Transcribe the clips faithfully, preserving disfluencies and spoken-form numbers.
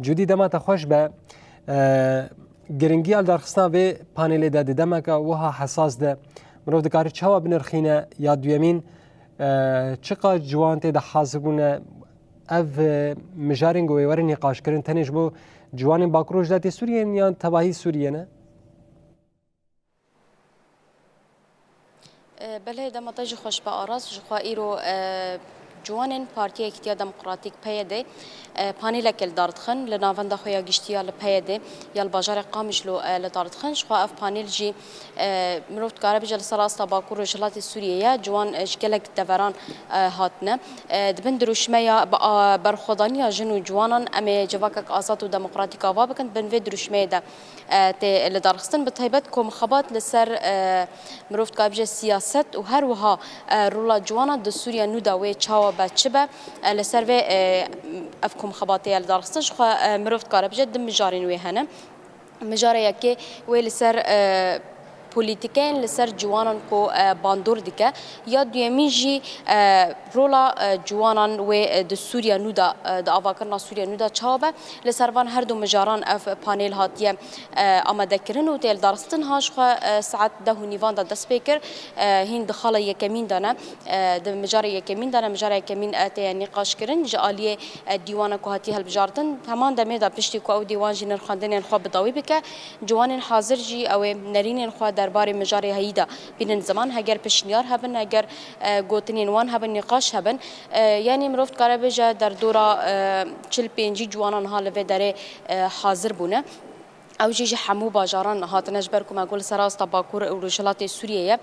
Cudî, dema te xweş be. E, giringiya lidarxistina vê panelê de di demeke wiha hesas de mirov dikare çawa binirxîne? Ya duyemîn, e, çiqas ciwan tê de hazir bûne? Ev, e, mijarên ku wê were nîqaşkirin tenê ji bo ciwanên Bakur Rojhilatê Sûriyê ne yan tevahî Sûriyê ne? E, belê, dema te jî xweş be Aras. Ji xwe îro, e, ciwanên Partiya Yekîtiya Demokratîk, P Y D, e, paneleke li dar dixin. Li navenda xwe ya giştî ya li P Y D ya li bajarê Qamişlo, e, li dar dixin. Ji xwe ev panel jî, e, mirov dikare bêje li ser asta Bakur Rojhilatê Sûriyê ye. Ciwan, e, ji gelek deveran, e, hatine. E, di bin dirûşmeya bi, a, berxwedaniya jin û ciwanan em ê civakek azad û demokratîk ava bikin. Di bin vê dirûşmeyê de e, tê lidarxistin. Bi taybet komxebat li ser, e, mirov dikare bije siyaset û her wiha, e, rola ciwanan di Sûriya nû de wê çawa be, çi be, e, li ser vê, e, ev komxebatê ye lidarxistin. Ji xwe, e, mirov dikare bije du mijarên wê hene. Mijara yekê wê li ser, e, polîtîkeyên li ser ciwanan ku, e, bandor dike. Ya duyemîn jî, e, rola, e, ciwanan wê, e, di Sûriya nû de, e, di avakirina Sûriya nû de çawa be. Li ser van her du mijaran ev panel hatiye, e, amadekirin û tê lidarxistin. Ha ji xwe, e, saet deh û nîvan de dest pê kir. E, hîn di xala yekemîn de ne, e, di mijarê yekemîn de ne, mijara yekemîn, e, tê nîqaşkirin. Ji aliyê, e, dîwana ku hatiye hilbijartin, heman demê de piştî ku ew dîwan jî nirxandinên xwe bi dawî bike, ciwanên hazir jî ew ê nerînên xwe derbarê mijarê heyî de bînin ziman. Heger pişniyar hebin, heger, e, gotinên wan hebin, nîqaş hebin, e, yanî mirov dikare bêje derdora, e, çil pêncî ciwanan ha li vê derê, e, hazir bûne. Ew jî ji hemû bajaran hatine, ji ber ku me got li ser asta Bakur û Rojhilatê Sûriyê ye.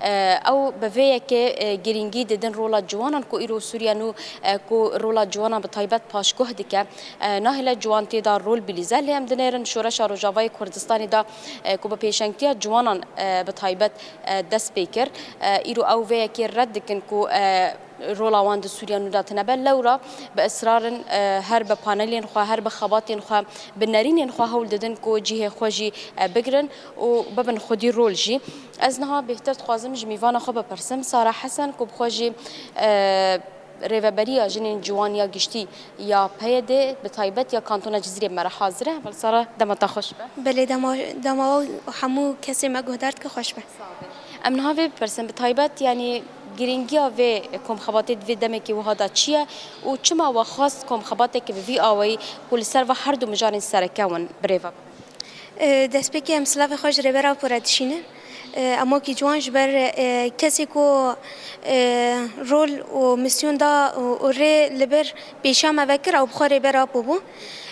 E, ew bi vê yekê, e, girîngî didin rola ciwanan ku îro Sûriya nû, e, ku rola ciwanan bi taybet paşguh dike. E, nahêle ciwan tê de rol bilîze, lê em dinêrin Şoreşa Rojavayê Kurdistanê de, e, ku bi pêşengtiya ciwanan, e, bi taybet, e, dest pê kir. E, îro ew vê yekê red dikin ku, e, rola wan di Sûriya nû de tune be. Lewra bi israr in, e, her bi panelên xwe, her bi xebatên xwe, bi nerînên xwe hewl didin ku cihê xwe jî, e, bigirin û bibin xwedî rol jî. Ez niha bêhtir dixwazim ji mîvana xwe bipirsim, Sara Hesen, ku bi xwe jî, e, rêveberiya jinên ciwan ya giştî ya P Y D, bi taybet ya Kantona Cizîrê me re hazir e. Heval Sara, dema te xweş be. Belê, dema, dema we û hemû kesê me guhdar dike xweş be. Em niha vê bipirsin, bi taybet, yanî girîngiya vê komxebatê di vê demekê wiha de çi ye û çima we xwest komxebateke bi vî awayî ku li ser va her du mijarên sereke win birêve bikin? E, destpêkê em silavê xwe ji Rêber Apo re dişînin. E, em wekî ciwan ji ber, e, kesê ku, e, rol û misyon da û, û rê li ber pêşiya me vekir, ew bi xwe Rêber Apo bû.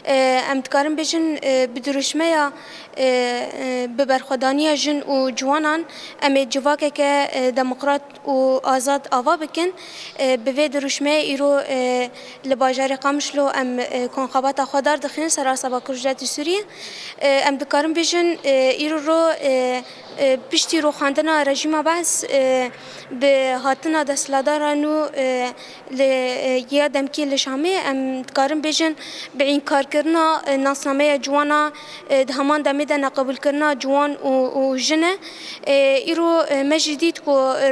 E, em dikarin bêjin, e, bi dirûşmeya, e, e, bi berxwedaniya jin û ciwanan em ê civakeke, e, demokrat û azad ava bikin. E, bi vê dirûşmeyê îro, e, li bajarê Qamişlo em, e, konxebata xwe dar dixin ser asta Bakur Rojhilatê Sûriyê. E, em dikarin bêjin, e, îro ro, e, e, piştî rûxandina rejîma Bees, e, bi hatina desthilatdara nû, e, li, e, ya demkî li Şamê, em dikarin bêjin bi înkarkirina, e, nasnameya ciwana, e, di heman demê de neqebûlkirina ciwan û, û jin e. E, îro, e, me jî dît ku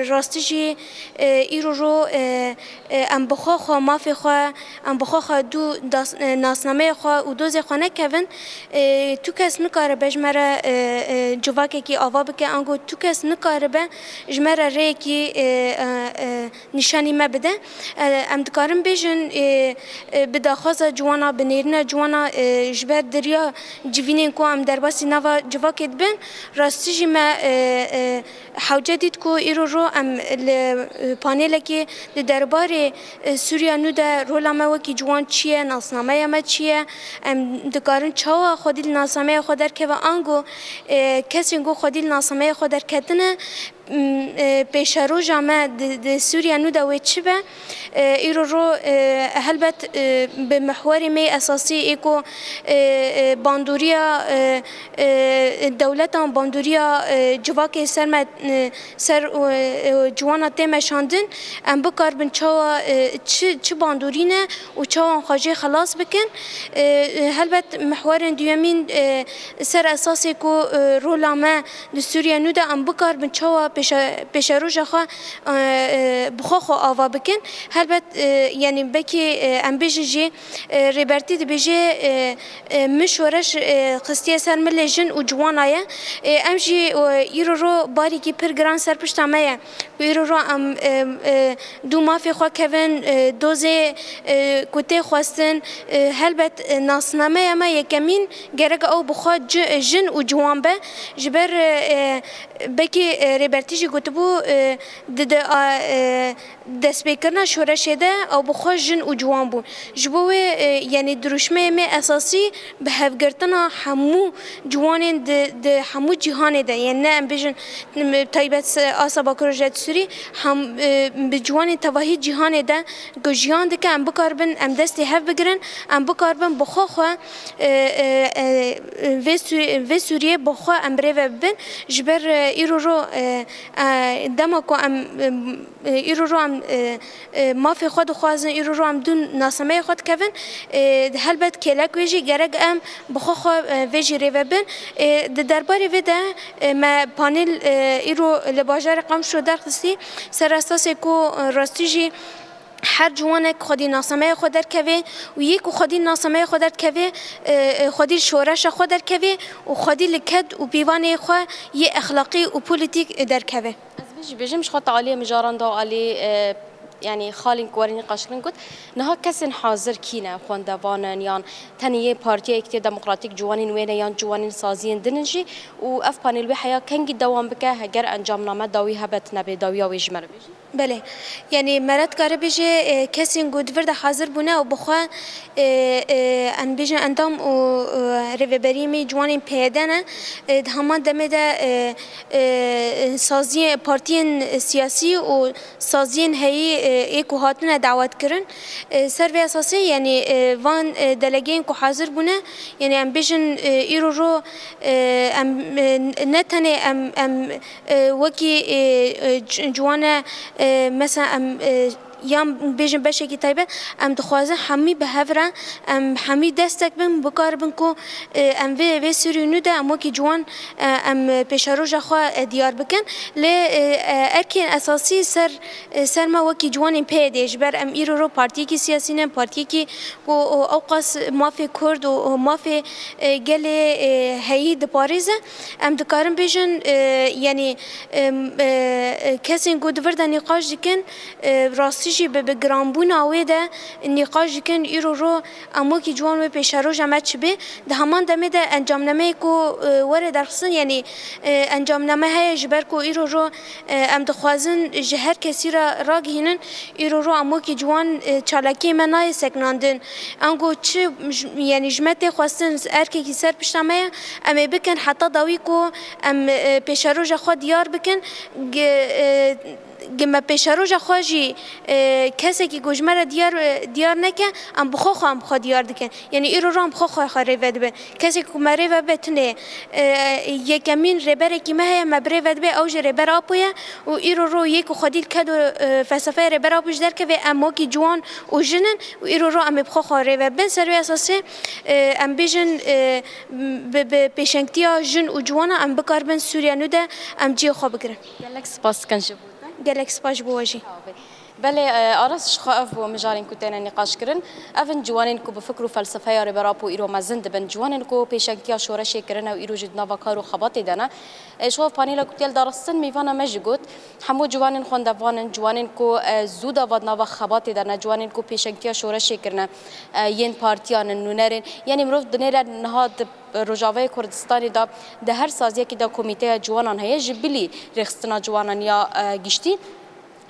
rastî jî, e, îro ro, e, e, em bi xwe xwe mafê xwe, em bi xwe xwe dû das-, e, nasnameya xwe û dozê xwe nekevin, e, tu kes nikare be ji me re, e, e, civakekî ava bike, ango tu kes nikare be ji me re rêyekî, e, e, e, nîşanî me bide. E, em dikarin bêjin, e, e, bi daxwaza ciwana, bi nêrîna ciwana, e, ji ber diriya civînên ku em derbasî nava civakê dibin, rastî jî me, e, e, hewce dît ku îro ro em li, e, panelekê di derbarê, e, Sûriya nû de rola me wekî ciwan çi ye, nasnameya me çi ye, em dikarin çawa xwedî li nasnameya xwe derkeve, ango, e, kesên ku xwedî li nasnameya xwe derketine, m, e, pêşeroja me di, di Sûriya nû de wê çi be? E, îro ro, e, helbet, e, bi mihwerê me yê esasî ê ku, e, e, bandoriya, e, e, dewletan, bandoriya, e, civakê ser me, e, ser, e, e, ciwana tê meşandin, em bikaribin çawa, e, çi, çi bandorî ne û çawa em xwe jê xelas bikin. E, e, helbet mihwerên duyemîn, e, ser esasê ku, e, rola me di Sûriya nû de em bikaribin çawa pêşe-, pêşeroja xwe, e, e, bi xwe xwe ava bikin. Helbet, e, yanî belkî, e, em bêjin jî, e, Rêbertî dibêje, e, e, min şoreş, e, xistiye ser milê jin û ciwana ye. E, em jî, e, îro ro barîkî pir giran ser pişta me ye. Ku îro ro em, e, e, dû mafê xwe kevin, e, dozê, e, ku tê xwestin, e, helbet, e, nasnameya me yekemîn gerek ew bi xwe ci-, jin û ciwan be. Ji ber, e, e, belkî, e, Rêbertî jî gotibû, e, di, di, a, e, destpêkirina şoreşê de ew bi xwe jin û ciwan bûn. Ji bo wê, e, yanî dirûşmeyê me esasî bi hevgirtina hemû ciwanên di, di hemû cîhanê de, yanî ne em bêjin, m-, taybet se-, asa Bakur Rojhilat Sûrî, hem, e, bi ciwanên tevahî cîhanê de ku jiyan dike, em bikaribin, em destê hev bigirin, em bikaribin bi xwe xwe, e, e, e, vê Sû-, vê Sûriyê bi xwe em birêve bibin. Ji ber, e, îro ro, e, e, dema ku em, e, e, îro ro em, e, e, mafê xwe dixwazin, îro ro em dû nasemeyê xwe dikevin, e, helbet kêlek wê jî gerek em bi xwe xwe, e, vê jî rêve bin. E, di derbarê vê de, e, me panel, e, îro li bajarê Qamişlo derxistî, ser esasê ku, e, rastî jî her ciwanek xwedî nasemeyê xwe derkeve û yê ku xwedî nasemeyê xwe derkeve, e, e, xwedî li şoreşa xwe derkeve û xwedî li ked û pîvanê xwe yê exlaqî û polîtîk derkeve. Ez vê jî bêjim, ji xwe te aliyê mijaran da û alî, e, yanî xalên ku werin nîqaşkirin got, niha kesên hazir kî ne, xwendevan in yan tenê yê Partiya Yekîtiya Demokratîk ciwanên wê ne yan ciwanên saziyên din in jî û ev panel wê heya kengî dewam bike, heger encamname dawî hebe tune bê, dawiya wê ji me re bêjî. Belê. Yanî mere dikare bêje, e, kesên ku di vir de hazir bûne û bi xwe, e, e, em bêjin endam û, e, rêveberiyê me yê ciwanên P Y D ne. E, di heman demê de, e, e, saziyê, partiyên siyasî û saziyên heyî, e, ê ku hatine dawetkirin. E, ser vê esasê, yanî, e, van, e, delegeyên ku hazir bûne, yanî em bêjin, e, îro ro, e, em, e, ne tenê em, em, e, wekî, e, e, ci-, ciwane, e, mesela em, e, yan bêjin beşekî taybet, em dixwazin hemî bi hev re, em hemî destek bin, bikaribin ku, e, em vê, vê Sûriyê nû de em wekî ciwan, e, em pêşeroja xwe, e, diyar bikin. Lê, e, e, erkên esasî ser, e, ser me wekî ciwanên P Y D, ji ber em îro ro partiyekî siyasî ne, partiyekî ku, o, ewqas mafê Kurd û, û mafê, e, gelê, e, heyî diparêze. Em dikarin bêjin, e, yanî, em, e, e, kesên ku di vir de nîqaş dikin, e, rastî jî bi, bi giranbûna wê de nîqaş dikin, îro ro em wekî ciwan wê pêşeroja me çi bê. Di heman demê de encamnameyê ku, e, were derxistin, yanî, e, encamname heye ji ber ku îro ro, e, em dixwazin ji her kesî re ragihînin, îro ro em wekî ciwan, e, çalakiyê me nayê sekinandin. Ango çi ji, yanî ji me tê xwestin erkekî ser pişta me ye, em ê bikin heta dawî ku em, e, pêşeroja xwe diyar bikin. Gi-, e, gi me pêşeroja xwe jî, e, kesekî ku ji me re diyar, e, diyar neke, em bi xwe xwe em xwe diyar dikin. Yanî îro ro em xwe xwe xwe rêve dibin. Kesek ku me rê ve be tune, e, yekemîn rêberekî me heye, me bi rê ve dibe, ew jî rêber Apo ye û îro ro yê ku xwedî li ked û, e, felsefeya rêber Apo ji derkeve em wekî ciwan û jin in û îro ro em ê bi xwe xwe rê ve bin. Ser wê esasê, e, em bêjin, e, bi, bi pêşengtiya jin û ciwana em bikaribin Sûriya nû de em cihê xwe bigirin. Gelek spas dikin ji bo te. Gelek spas ji bo we jî. Belê, e, Aras, ji xwe ev bû mijarên ku têne nîqaş kirin. Ev in ciwanên ku bi fikr û felsefeya Rêber Apo îro mezin dibin. Ciwanên ku pêşengtiya şoreşê kirine û îro jî di nava kar û xebatê de ne. E, ji xwe ev panela ku tê li darxistin, mêvana me jî got, hemû ciwanên xwendevan in, ciwanên ku, e, zû de va di nava xebatê de ne, ciwanên ku pêşengtiya şoreşê kirine, e, yên partiyan in, nûnerên. Yanî mirov dinêre niha di Rojavayê Kurdistanê de, di her saziyekî de komîteya ciwanan heye, ji bilî rêxistina ciwanan ya, e, giştî.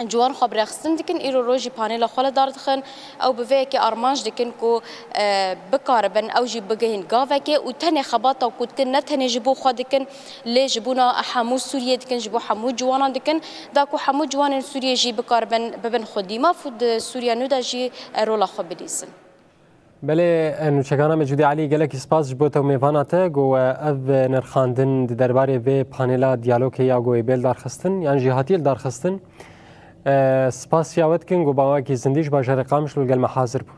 Ciwan xwe bi rêxistin dikin, îro rojî panêla xwe li dar dixin. Ew bi vê yekê armanc dikin ku, e, bikaribin ew jî bigihên gavekê û tenê xebata ku dikin ne tenê ji bo xwe dikin, lê ji bona hemû Sûriyê dikin, ji bo hemû ciwanan dikin, da ku hemû ciwanên Sûriyê jî bikaribin bibin xwedî maf û di Sûriya nû de jî, e, rola xwe bilîzin. Belê, nûçegana Mecûdê Elî, gelekî spas ji bo te û mêvana te, ku we ev nirxandin di derbarê vê panêla diyalogê ya ku wê bê li dar xistin, yan jî hatiye li dar xistin. E, spasiya we dikin, ku bawakî zindî ji bajarê Qamişlo li gel me hazir bû.